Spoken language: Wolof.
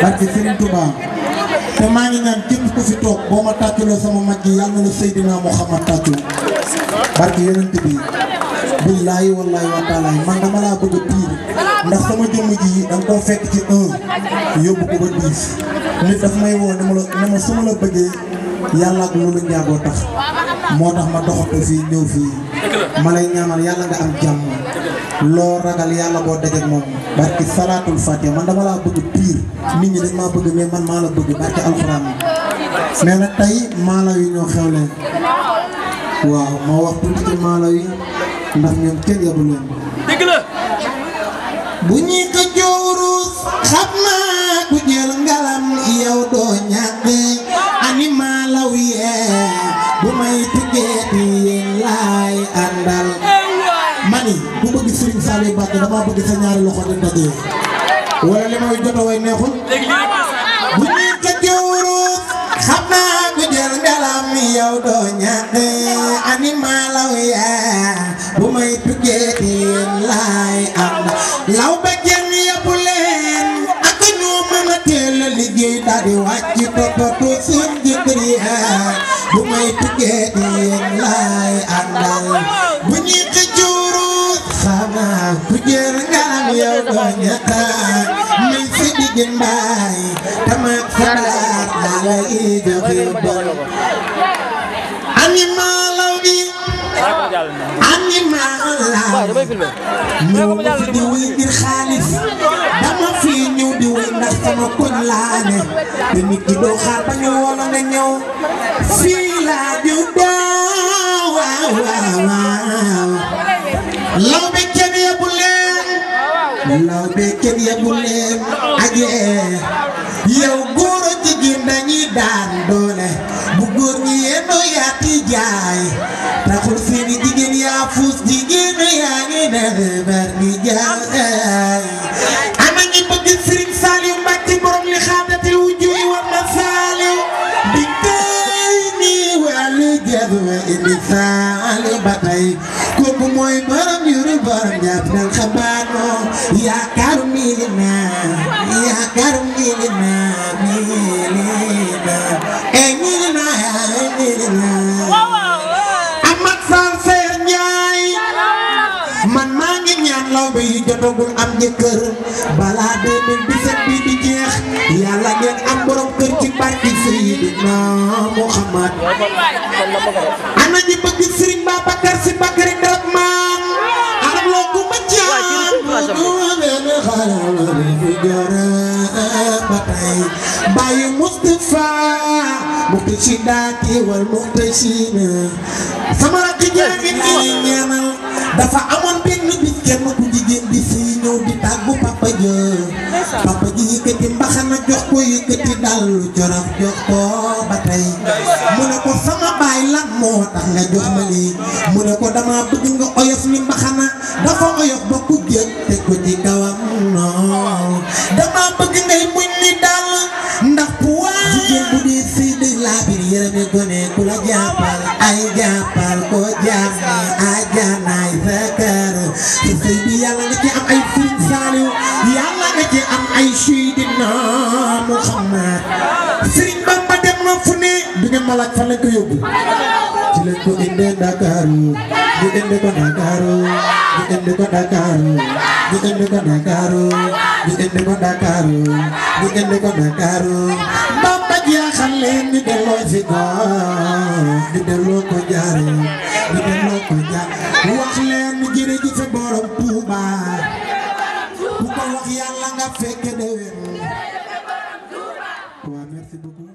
barke Serigne Touba te maa ngi ñaan képp ku fi toog boo ma tàcculoo sama mag yi yàlla na la Seydina Muhammad tàccu barke yonent bi billaahi wallaahi wa taala man dama laa bëgg a piir ndax sama jëmm ji danga koo fekk ci 1 yóbbu ko ba 10 nit daf may woo ne ma su ma la bëggee yàlla ak loolu njaagoo tax moo tax ma doxatu fii ñëw fii ma lay ñaanal yàlla nga am jàmm loo ragal yàlla boo dajeek moom barki salaatul fatiha man dama laa bëgg piir nit ñi dañ maa bëgg mais man maa la bëgg barki alxuraan mais nag tey maalaw yi ñoo xewle waaw ma wax tuuti ci maalaw yi ndax ñoom kenn yabu leen dëgg la bu ñuy ko joorus xam naa ku jël ngalam yow doo ñàkk ani maalaw yee bu may tuggeeti yéen laay àndal mani bu bëgg Serigne Saliou Mbacké dama bëgg sa ñaari loxo di dajee wala li may jot a way neexul bu ñuy ko joorus xam naa ku jël ngalam yow doo ñàkk ani maalaw yee bu may tuggeeti yéen laay àndal law ba jenn yëpp leen ak ñoo mën a teel a liggéey daal di wàcc toppatoo seen jëkkër yi bu may tuggeeti yéen laay àndal bu ñuy ko jooro xamaa ku jël ngalam yow doo ñàkk mi si digg mbaay tamaak salaat daa lay joxe bon animalaw gi ñëw ma fi di wéy ngir xaalis dama fi ñëw di wéy ndax sama koñ laa ne te nit ki doo xaar ba ñu woo nga ñëw fii laa juddoo waaw waaw waaw law be kenn yebu leen ajee yow góor a jigéen dañuy daan doole bu góor ñi yendoo yaati jaay taxul seeni jigéen yaa fuus jigéen yaa ngi defar di jaay ana ñi bëgg Serigne Saliou Mbacké borom li xaadatil wujuy wa Saliou di tey nii wàllu jëf wa indi Saliou ba tey kooku mooy borom yuru borom jàpp nal xabaano yaakaaru milina Amat Fall Seer Njaay man maa ngi ñaan law ba yi jotagul am jëkkër balaa 2017 bi di jeex yàlla ngeen am borom kër ci barki Seydina Muhammad ana ñi bëgg Serigne Babacar Sy Bakary Darab maam arab loo ku ma jaam Baye Moustapha muqtasidaati wal muqtasina sama rakk jaagi nii ñaanal dafa amoon benn bis kenn ku jigéen di si ñëw di tàggu papa ji yëkkati mbaxana jox ko yëkkati dal corox jox ko ba tey mu ne ko sama baay lan moo tax nga jox ma lii mu ne ko dama bëgg nga oyof ni mbaxana dafa oyof ba ku jëg teg ko ci kawam non dama bëgg ngay muñ ni dal ndax puwaa jigéen bu dee sëy day laabir yërëme gone ku la jàppal ay jàppal ko jàmm ajanaay sa kër te sëy bi yàlla nga ci am ay Serigne Saliou yàlla nga ci am ay Seydina Muhammad Serigne Bamba dem na fu ne du ngeen ma laaj fan lañ ko yóbbu ci lañ ko indee Dakaru ñu indi ko Dakaru ñu indi ko Dakaru ñu indi ko Dakaru ñu indi ko Dakaru ñu indi ko Dakaru Bamba jaaxal leen ñu delloo si ko ñu delloo ko jaare ñu delloo ko jaar wax leen jërëjëf borom Touba ku ko wax yàlla nga fekk déwén waaw merci beaucoup